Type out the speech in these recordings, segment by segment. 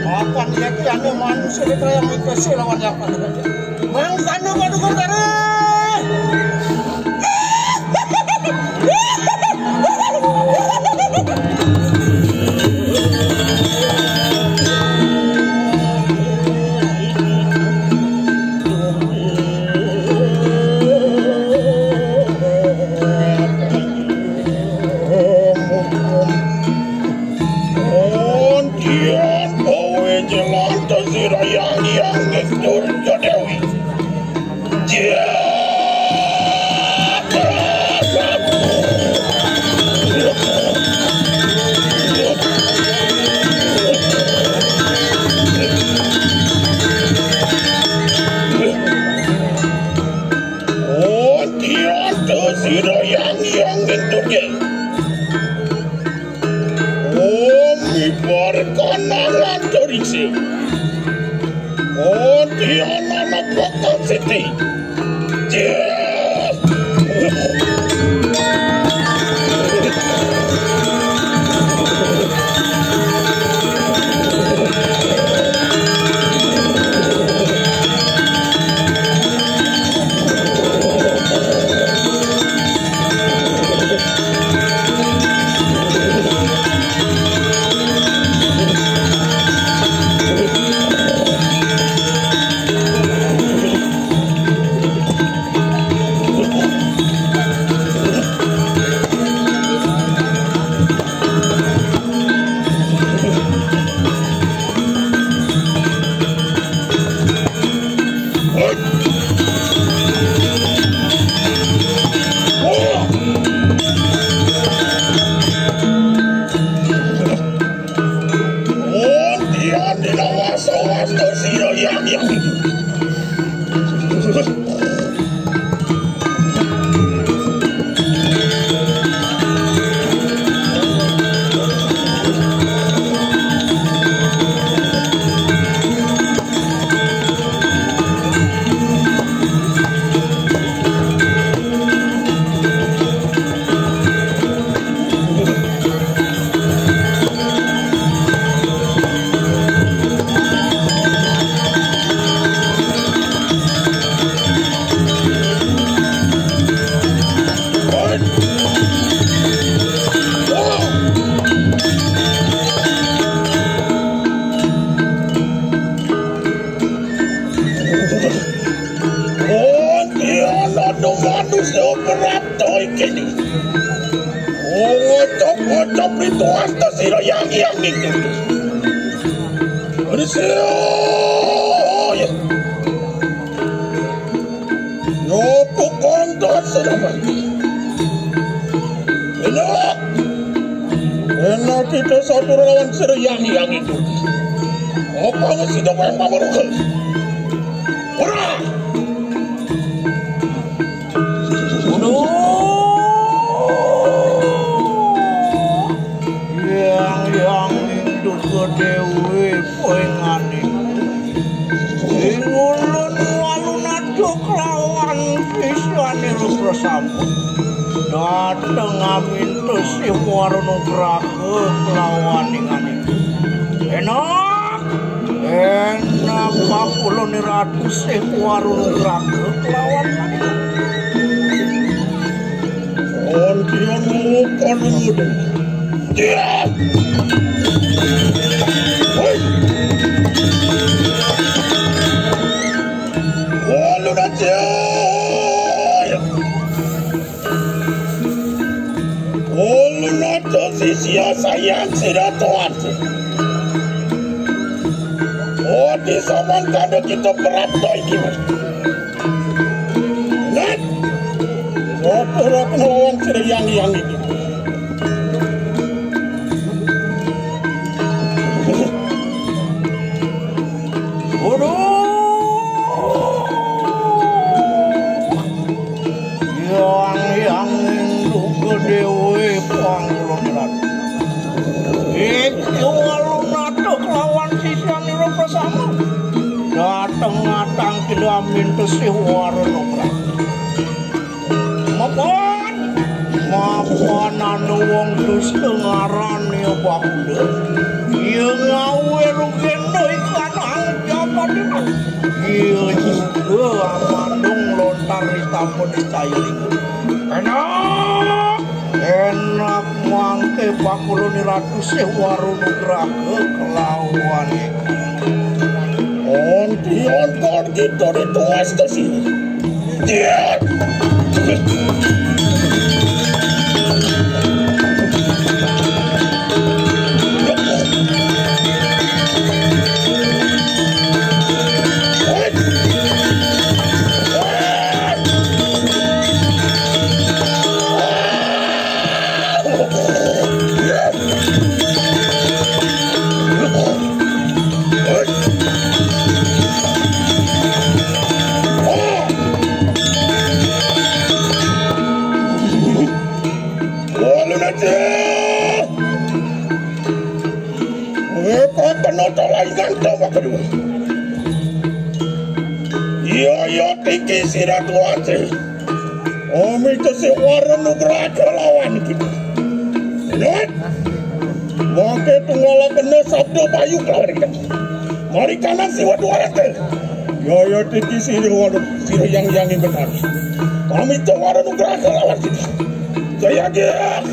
Mapan ya ki ane manusia yang itu lawan apa mangkano padukur tare. Mapan ana wong dusta ngarani Bakunda. Ya ngawe rugi. sampun caya lingga. Enak. Enak mangke pakulune Ratu Sih Warunugraha kelawan iki. Onti on kita dituas ke sini. Dia. Yo tiki sira tuate. Omi te se Warunugraha lawan kita. Not. Mangke tunggala kena sabda bayu lawan kita. Mari kanan siwa duarate. Yo tiki sira waru sira yang benar. Kami te Warunugraha lawan kita. Jaya dia.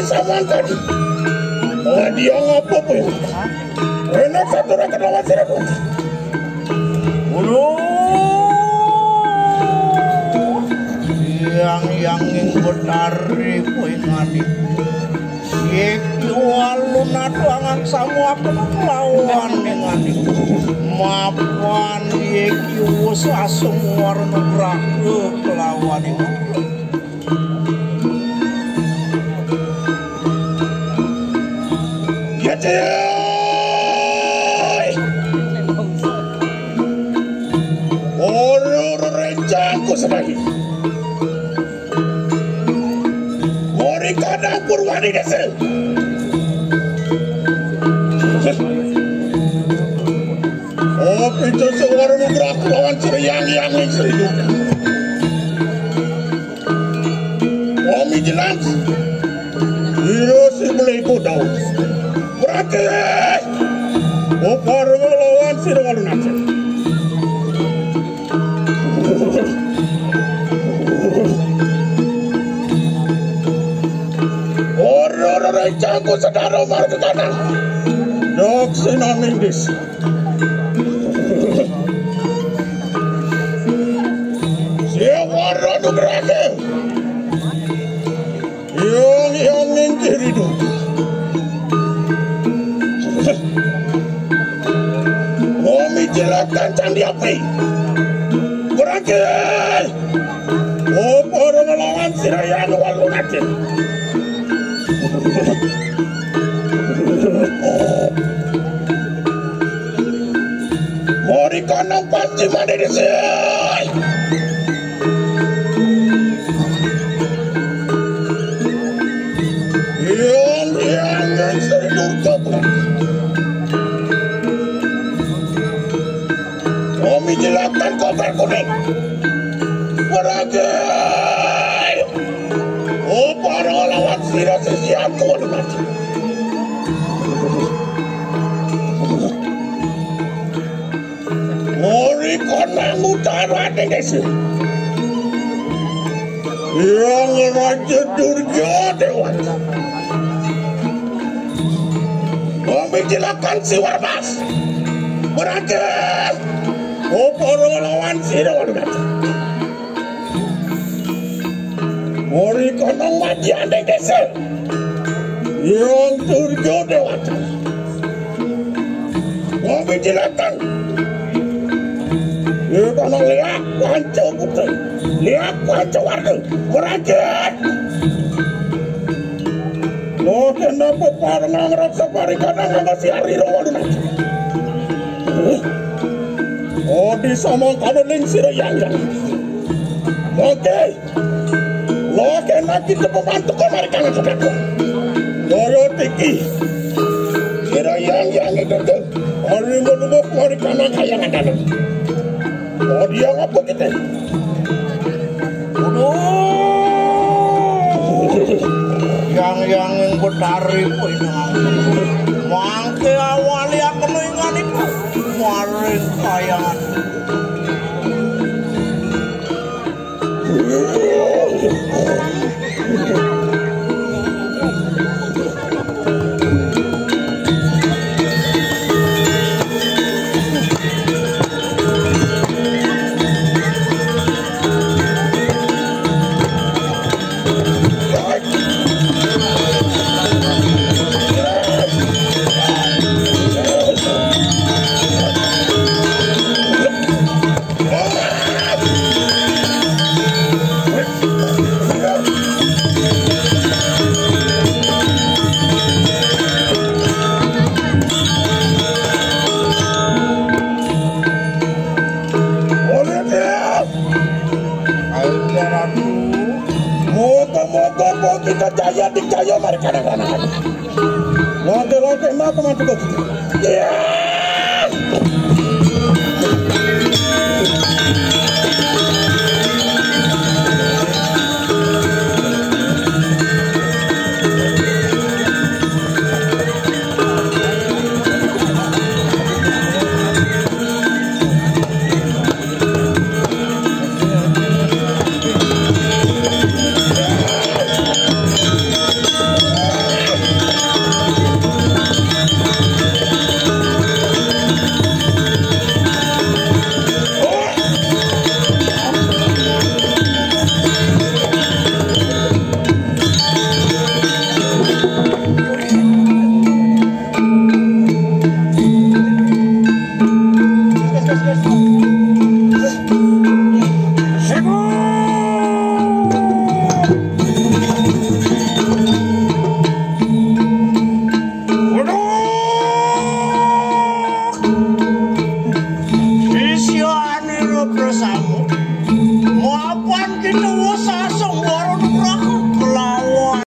Saman tadi. Oh dia ngapa pun. Enak satu rakyat lawan siraku. Ulu. Yang ing betari poingani. Iki walunatu angaksamu aku lawan ngani. Mapan iki wis asung Warunugraha kelawan iki. Oro rencanku sebagai Mori kadang purwani desa. Oh pintu Warunugraha lawan Sri yang Sri Durga. Omi jelas. Iro si beli kudau. Berarti, oh lawan si Walunate. Oro rencanku sedara marga kanan. Dok sinanindis. Si Warunugraha. Yang ingkiri dulu. Omi jelakan candi api. Berangkat. Oh, orang melawan Siraya Walunate. Mori kanang pasti mana di sini. Yang Sri Durga. Omi jelakan koper kuning. Beragai. Oh para lawan sira sesianku mati. Mori konang utara desa. Yang Raja Durga Dewata. Omi jelakan si Warmas. Beragai. Oh para lawan sira mati. Mori konong majian desa. Yang Durga Dewata. Omi jelakan. Kono liak panca putri, liak panca warna, merajat. Lo kenapa parang raksa parikana nganggo si Ari Rawa Oh di samangkane ning sira yang yang. Oke. Lo kena kita pembantu kok mari kangen sedaku. Loyo tiki. Sira yang yang itu tuh. Ari ngono mari kangen kayangan dalem. Oh dia ngapa kita? Yang betari pinang. Mangke awali aku inganipun maring kayangan. Kita jaya dikjaya mari kadang-kadang. Lote-lote ma pembantu kita.